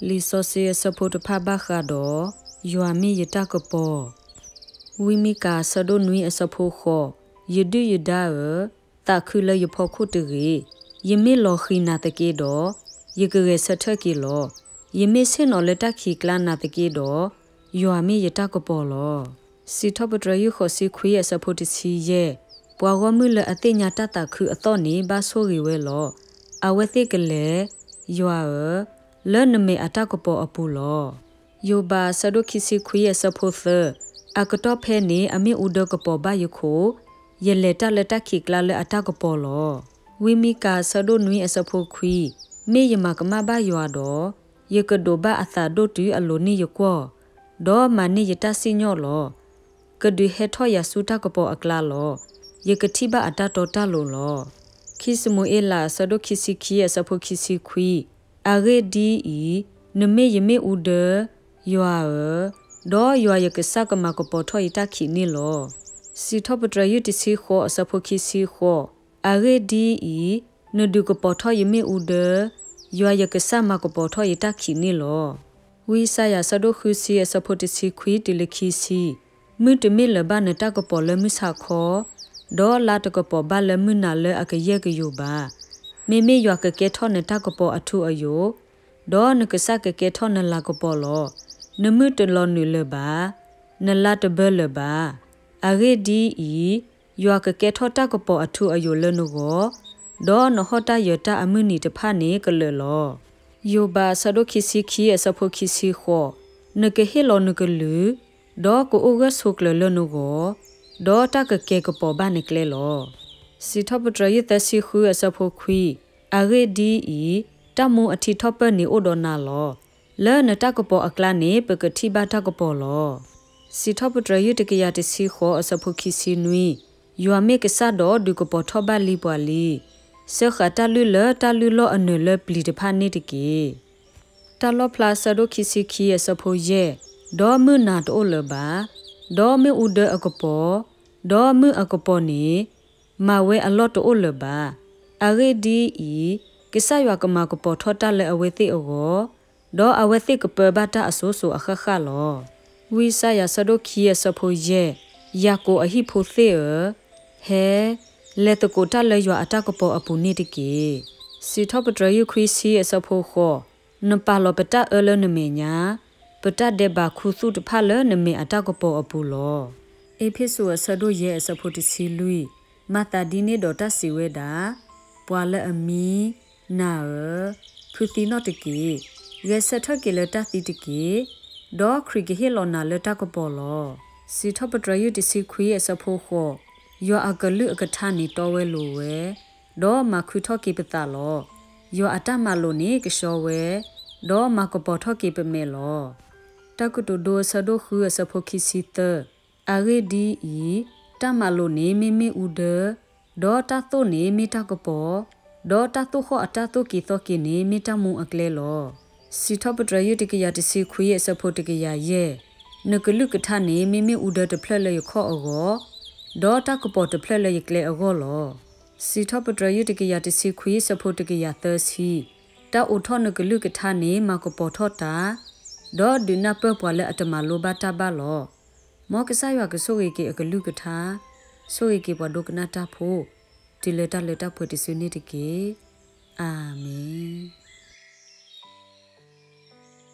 လံာ်စီဆှံအဆၢဖိတဖၣ်ဘၣ်ဃးဒီး ယွၤမ့ၢ်ယတၢ်ကပီၤ. ဝံမံကၤအဆၢဒိၣ်နွံအဆၢဖိဃိး, ယဒုၣ်ယဒါဧၢ, သးခုလၢယဖီခိၣ်တဂ့ၤ. ယမ့ၢ်လီၤဃံၤနာ်သက့ဒီး, ယကဂဲၤဆၢထၢၣ်က့ၤလီၤ. ယမ့ၢ်ဆ့ၣ်နီၤလၢတၢ်ခံးကျါနာ်သက့ဒီး, ယွၤမ့ၢ်ယတၢ်ကပီၤလီၤ. စံးထီၣ်ပတြၢၤယုၢ်ဃိးဆံခွံအဆၢဖိတဆံယဲၢ်, ပှၤဂီၢ်မုၢ်လၢအသ့ၣ်ညါတၢ်သးခုအသီၣ်န့ၣ် ဘၣ်ဆိၣ်ဂ့ၤဝဲလီၤ. အဝဲသ့ၣ်ကလဲၤ, ယွၤဧၢ, လၢနမဲာ်အတၢ်ကပီၤအပူၤလီၤ. ယိၤဘးအဆၢဒိၣ်ခံဆံခွံအဆၢဖိသၢ, အကတီၢ်ဖဲန့ၣ် အမ့ၣ်အူဒၢကပီၤဘၣ်ယခိၣ်, ယလဲၤတၢ်လၢတၢ်ခံးကျါလၢအတၢ်ကပီၤလီၤ. ဝံမံကၤအဆၢဒိၣ်နွံအဆၢဖိခွံ, မ့ၢ်ယမၤကမၣ်ဘၣ်ယွၤဒီး, ယကဒိးဘၣ်အသးဒိၣ်တုၤအလိၤန့ၢ်ယကွီၢ်, ဒီးမၤန့ၢ်ယတၢ်စံၣ်ညီၣ်လီၤ. ကဒုးဟဲထီၣ်ယၤဆူတၢ်ကပီၤအကျါလီၤ. ယကထံၣ်ဘၣ်အတၢ်တီတၢ်လိၤလီၤ. ခံၡမူၤအ့လးအဆၢဒိၣ်ခံဆံခံအဆၢဖိခံဆံခွံ, အဂ့ၢ်ဒ်အံၤ, နမ့ၢ်ယမ့ၣ်အူဒၢ, ယွၤဧၢ, ဒီးယွၤယကစၢ်ကမၤကပီၤထီၣ်ယတၢ်ခံးန့ၣ်လီၤ. စံးထီၣ်ပတြၢၤယုၢ်တဆံဃိးအဆၢဖိခံဆံဃိး, အဂ့ၢ်ဒ်အံၤ, နဒုးကပီၤထီၣ်ယမ့ၣ်အူဒၢ, ယွၤယကစၢ်မၤကပီၤထီၣ်ယတၢ်ခံးန့ၣ်လီၤ. ဝံယၡါယၤအဆၢဒိၣ်ဃုဆံအဆၢဖိတဆံခွံတုၤလၢခံဆံ, မုၢ်တမ့ၢ်လၢၤဘၣ်နတၢ်ကပီၤလၢမုၢ်ဆါခီ, ဒီးလါတကပီၤဘၣ်လၢမုၢ်နၤလၢအကယဲၢ်ကယိၤဘၣ်. မ့မ့ၢ်ယွၤကကဲထီၣ်နတၢ်ကပီၤအထူအယိာ်, ဒီးနကစၢ်ကကဲထီၣ်နလၤကပီၤလီၤ. နမုၢ်တလီၤနုာ်လၢၤဘၣ်, နလါတဘၢလၢၤဘၣ်. အဂ့ၢ်ဒ်အံၤ, ယွၤကကဲထီၣ်တၢ်ကပီၤအထူအယိာ်လၢနဂီၢ်, ဒီးနဟီၣ်တၢ်ယၢၤတၢ်အမုၢ်နံၤတဖၣ်န့ၣ်ကလၢာ်လီၤ. ယိၤဘးအဆၢဒိၣ်ခံဆံခံအဆၢဖိခံဆံဃိး, နကဟ့ၣ်လီၤနကလုၢ်, ဒီးကအိၣ်ဂၢၢ်ဆိးကျၢၤလၢနဂီၢ်, ဒီးတၢ်ကကဲၤကပီၤဘၣ်နကျဲလီၤ. စံးထီၣ်ပတြၢၤယုၢ်သၢဆံဃုအဆၢဖိခွံ, အဂ့ၢ်ဒ်အံၤ, တၢ်မူအထံထီၣ်ပၢၢ်န့ၣ်အိၣ်ဒီးနၤလီၤ. လၢနတၢ်ကပီၤအကျါန့ၣ် ပကထံၣ်ဘၣ်တၢ်ကပီၤလီၤ. စံးထီၣ်ပတြၢၤယုၢ်တကယၤတဆံဃိးအဆၢဖိခံဆံနွံ, ယွၤမ့ၢ်ကစၢ်ဒီးဒုးကပီၤထီၣ်ဘၣ်လံပှၤလံ, စၢဃာ်တၢ်လုၢ်လၢတၢ်လုၢ်လီၢ်အနၢၤလၢပျံၤတဖၣ်န့ၣ်တက့ၢ်. တၢ်လီၣ်ဖျါအဆၢဒိၣ်ခံဆံခံအဆၢဖိယဲၢ်, ဒီးမုၢ်နၤတအိၣ်လၢၤဘၣ်, ဒီးမ့ၣ်အူဒၢအကပီၤ, ဒီးမုၢ်အကပီၤန့ၣ် မၤဝဲအလီၢ်တအိၣ်လၢၤဘၣ်. အဂ့ၢ်ဒ်အံၤ, ကစၢ်ယွၤကမၤကပီၤထီၣ်တၢ်လၢအဝဲသ့ၣ်အဂီၢ်, ဒီးအဝဲသ့ၣ်ကပၢဘၣ်တၢ်အစိၤစိၤအဃၣ်ဃၣ်လီၤ. ဝံယၡါယၤအဆၢဒိၣ်ခံအဆၢဖိယဲၢ်, ယၤကိာ်အဟံၣ်ဖိသ့ၣ်ဧၢ, ဟဲ, လဲၤသကိးတၢ်လၢယွၤအတၢ်ကပီၤအပူၤန့ၣ်တက့ၢ်. စံးထီၣ်ပတြၢၤယုၢ်ခွံဆံအဆၢဖိဃိး, နပာ်လီၤပတၢ်အၢလၢနမဲာ်ညါ, ပတၢ်ဒဲးဘးခူသူၣ်တဖၣ်လၢနမဲာ်အတၢ်ကပီၤအပူၤလီၤ. အ့းဖ့းစူးအဆၢဒိၣ်ယဲၢ်အဆၢဖိတဆံလွံၢ်, မၤသးဒ်န့ၣ်ဒီးတၢ်စံးဝဲဒၣ်, ပှၤလၢအမံ, နၤဧၢ, ဖုသံနီၣ်တက့ၢ်. ဂဲၤဆၢထၢၣ်က့ၤလၢတၢ်သံတက့ၢ်. ဒီးခရံာ်ကဟ့ၣ်လီၤနၤလၢတၢ်ကပီၤလီၤ. စံးထီၣ်ပတြၢၤယုၢ်တဆံခွံအဆၢဖိဃိး, ယွၤအကလုၢ်အကထါန့ၣ်တီဝဲလိၤဝဲ, ဒီးမၤခုထီၣ်က့ၤပသးလီၤ. ယွၤအတၢ်မၤလိာ်န့ၣ်ကဆှီဝဲ, ဒီးမၤကပီၤထီၣ်က့ၤပမဲာ်လီၤ. တၢ်ကတိၤဒိအဆၢဒိၣ်ဃုအဆၢဖိခံဆံသၢ, အဂ့ၢ်ဒ်အံၤ, တၢ်မၤလိာ်န့ၣ်မ့ၢ်မ့ၣ်အူဒၢ, ဒီးတၢ်သိၣ်န့ၣ်မ့ၢ်တၢ်ကပီၤ, ဒီးတၢ်သိၣ်ဃီၣ်အတၢ်သိၣ်က့ၤသီက့ၤန့ၣ်မ့ၢ်တၢ်မူအကျဲလီၤ. စံးထီၣ်ပတြၢၤယုၢ်တကယၤတဆံခွံအဆၢဖိတကယၤယဲၢ်, နကလုၢ်ကထါန့ၣ်မ့ၢ်မ့ၣ်အူဒၢတဖျၢၣ်လၢယခီၣ်အဂီၢ်, ဒီးတၢ်ကပီၤတဖျၢၣ်လၢယကျဲအဂီၢ်လီၤ. စံးထီၣ်ပတြၢၤယုၢ်တကယၤတဆံခွံအဆၢဖိတကယၤသၢဆံ, တၢ်အိးထီၣ်နကလုၢ်ကထါန့ၣ်မၤကပီၤထီၣ်တၢ်, ဒီးဒုးနၢ်ပၢၢ်ပှၤလၢအတမၤလိဘၣ်တၢ်ဘၣ်လီၤ. မ်ကစၢ်ယွၤကဆိၣ်ဂ့ၤက့ၤအကလုၢ်ကထါ, ဆိၣ်ဂ့ၤက့ၤပှၤဒိကနၣ်တၢ်ဖိ, တုၤလၢတၢ်လၢတၢ်ပှဲၤတစုန့ၣ်တက့ၢ်. အၤမ့ၣ်.